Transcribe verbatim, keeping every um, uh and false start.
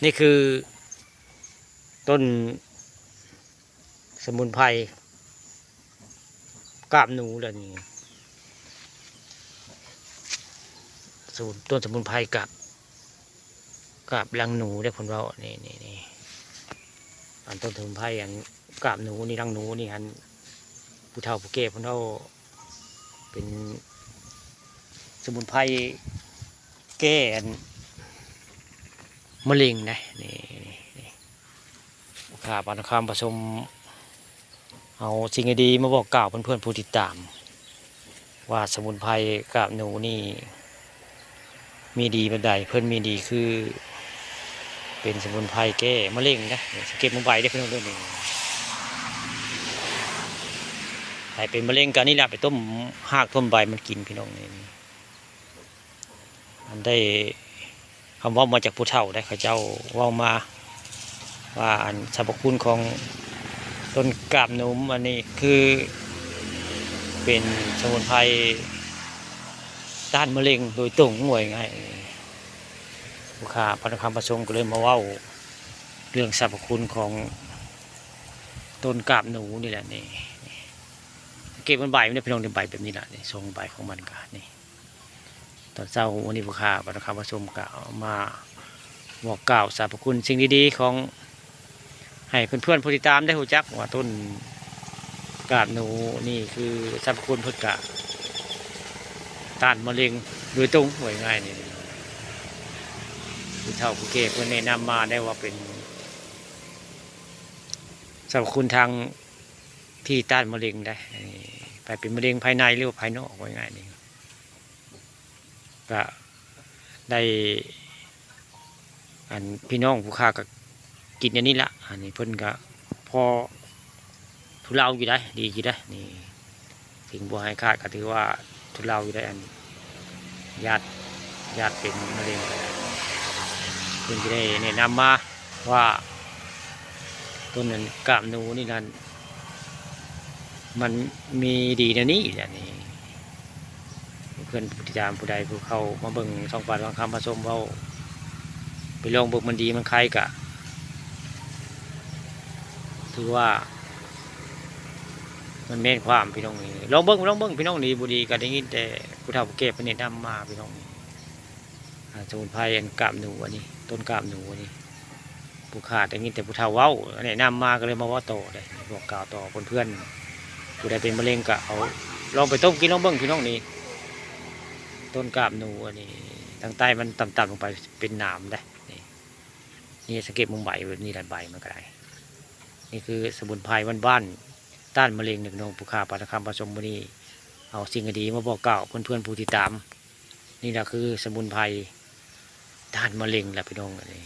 นี่คือต้นสมุนไพรกาบหนูแล้วนี่ สูตรต้นสมุนไพรกาบ กาบรังหนูได้อเพิ่นเว้า นี่นี่นี่ อันต้นสมุนไพรอันกาบหนูนี่ รังหนูนี่ อันผู้เฒ่าผู้แก่เพิ่นเว้า เป็นสมุนไพรแก้อันมะเร็งนะ นี่นี่นี่ ข้าปานคำผสม เอาสิ่งดีๆมาบอกกล่าวเพื่อนๆผู้ติดตาม ว่าสมุนไพรกาบหนูนี่ มีดีแบบใด เพิ่นมีดีคือ เป็นสมุนไพรแก้มะเร็งนะ นี่ สังเกตเบิ่งใบเด้อพี่น้องเด้อ นี่ ใครเป็นมะเร็งก็นี่แหละ ไปต้มฮากต้มใบมันกินพี่น้อง นี่ อันได้คำเว้ามาจากผู้เฒ่าได้อ เขาเจ้าเว้ามา ว่าอันสรรพคุณของต้นกาบหนูอันนี้คือ เป็นสมุนไพรต้านมะเร็งโดยตรง ว่าง่ายๆ ผู้ข้าปานคำผสมก็เลยมาเว้า เรื่องสรรพคุณของต้นกาบหนูนี่แหละ นี่ สังเกตมันใบมันเนี่ยพี่น้อง นี่ ใบแบบนี้แหละ นี่ ทรงใบของมันก็นี่ ตอนเช้าวันนี้ผู้ข้าปานคำผสมก็เอามาบอกกล่าวสรรพคุณสิ่งดีๆของ ให้เพื่อนๆผู้ติดตามได้รู้จักว่าต้นกาบหนูนี่คือสรรพคุณเพิ่นกะต้านมะเร็งโดยตรง ว่าง่ายๆ นี่ ผู้เฒ่าผู้แก่เพิ่นแนะนำมาได้ว่าเป็นสรรพคุณทางที่ต้านมะเร็งได้ ไปเป็นมะเร็งภายในหรือว่าภายนอก ว่าง่ายๆ นี่ ก็ได้ อันพี่น้องผู้ข้าก็กินอันนี้ละ อันนี้เพิ่นก็พอทุเลาอยู่ได้ ดีอยู่ได้ นี่ ถึงบ่หายขาดก็ถือว่าทุเลาอยู่ได้ อันญาติ ญาติเป็นมะเร็งก็ได้ เพิ่นจะได้แนะนำมาว่า ต้นนั้นกาบหนูนี่นั่น มันมีดีแนวนี้แหละนี่ เพื่อนผู้ติดตามผู้ใดผู้เข้ามาเบิ่งช่องปานคำผสมเว้า ไปลองเบิ่งมันดีมันไคกะ ถือว่า มันแม่นความพี่น้องนี่ ลองเบิ่ง ลองเบิ่งพี่น้อง ดีบ่ดีก็ได้ยินแต่ผู้เฒ่าผู้แก่เพิ่นแนะนำมาพี่น้องนี่ อ่า สมุนไพรอันกาบหนูอันนี้ ต้นกาบหนูอันนี้ ผู้ข้าได้ยินแต่ผู้เฒ่าเว้า แนะนำมาก็เลยมาเว้าต่อเด้ บอกกล่าวต่อเพื่อนๆ ผู้ใดเป็นมะเร็งก็เอาลองไปต้มกินลองเบิ่งพี่น้องนี่ ต้นกาบหนูอันนี้ ทางใต้มันต่ำๆลงไปเป็นหนามเด้ นี่ นี่สังเกตเบิ่งใบแบบนี้แหละ ใบมันก็ได้ นี่คือสมุนไพรบ้านๆ ต้านมะเร็งนี่พี่น้อง ผู้ข้าปานคำผสมมื้อนี้ เอาสิ่งดีๆมาบอกกล่าวเพื่อนๆผู้ติดตาม นี่แหละคือสมุนไพรต้านมะเร็งแหละพี่น้อง อันนี้